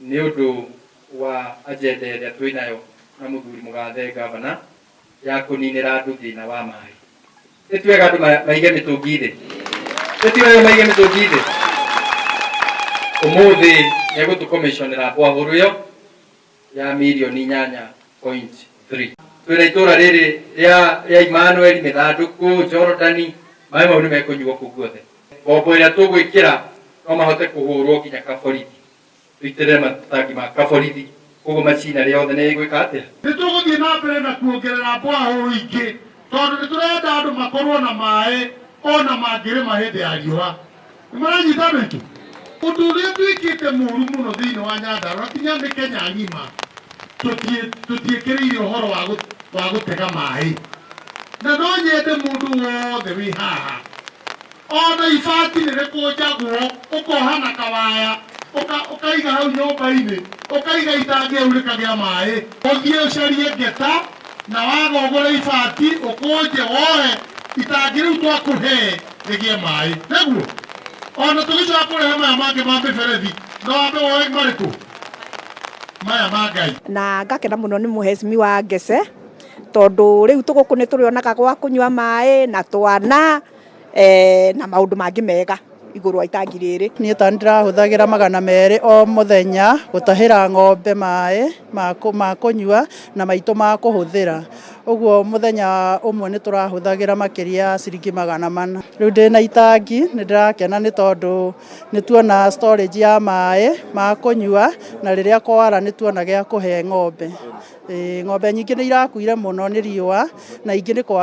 Nĩ ũndũ wa agenda ĩrĩa twĩ nayo na mũthuri mũgathe gavana ya kũninĩra andũ thĩna wa maĩ. Nĩ twega andũ maige mĩtũngi thĩ, nĩ ti wega maige mĩtũngi thĩ. Ũmũthĩ nĩ egũtũcommissionera borehole ĩyo ya mirioni 8.3. Twĩna itũra rĩrĩ rĩa Emmanuel, Mĩthandũkũ, Jorodani, maĩ mau nĩ mekũnyuo kũu guothe. Mbombo ĩrĩa tũgwĩkĩra no mahote kũhũrwo nginya Kaborithi, tũitĩrĩre matangi ma Kaborithi, koguo macinarĩ yothe nĩ ĩgwĩka atĩa? Nĩ tũgũthiĩ na mbere na kuongerera borehole ingĩ, tondũ nĩ tũrenda andũ makorwo na maĩ ona mangĩrĩma hĩndĩ ya riũa. Nĩ maranyita andũ aitũ? Ũndũ ũrĩa twĩkĩte mũru mũno thĩinĩ wa Nyandarũa, kinya nĩ Kenya ng'ima, tũtiĩkĩrĩire ũhoro wa gũtega maĩ. Na no nyende mũndũ wothe wĩ haha, ona ibati nĩ rĩkũnjagwo, ũkoha na kawaya, ũkaiga hau nyũmba-inĩ, ũkaiga itangi hau rĩkagĩa maĩ. Ũthiĩ ũcarie ngeta na waga ũgũre ibati, ũkũnje, wohe itangi rĩu twakũhe rĩgĩe maĩ. Nĩguo ona tũgĩcoka kũrehe maya mangĩ ma mĩberethi, no wambe woe marĩkũ maya ma Ngai. Na ngakena mũno nĩ mũhecimiwa Ngece, tondũ rĩu tũgũkũ nĩ tũrĩonaga gwa kũnyua maĩ na twana na maũndũ mangĩ mega igũrũ wa itangi rĩrĩ. Niĩ ta ndĩrahũthagĩra 200 o mũthenya gũtahĩra ng'ombe maĩ ma kũnyua na maitũ ma kũhũthĩra. Ũguo mũthenya ũmwe nĩ tũrahũthagĩra makĩria ya ciringi 400. Rĩu ndĩna itangi nĩ ndĩrakena, nĩ tondũ nĩ tuona storage ya maĩ ma kũnyua, na rĩrĩa kwara nĩ tuona gĩa kũhe ng'ombe. Ng'ombe nyingĩ nĩ irakuire mũno nĩ riũa na ingĩ nĩ kwaga.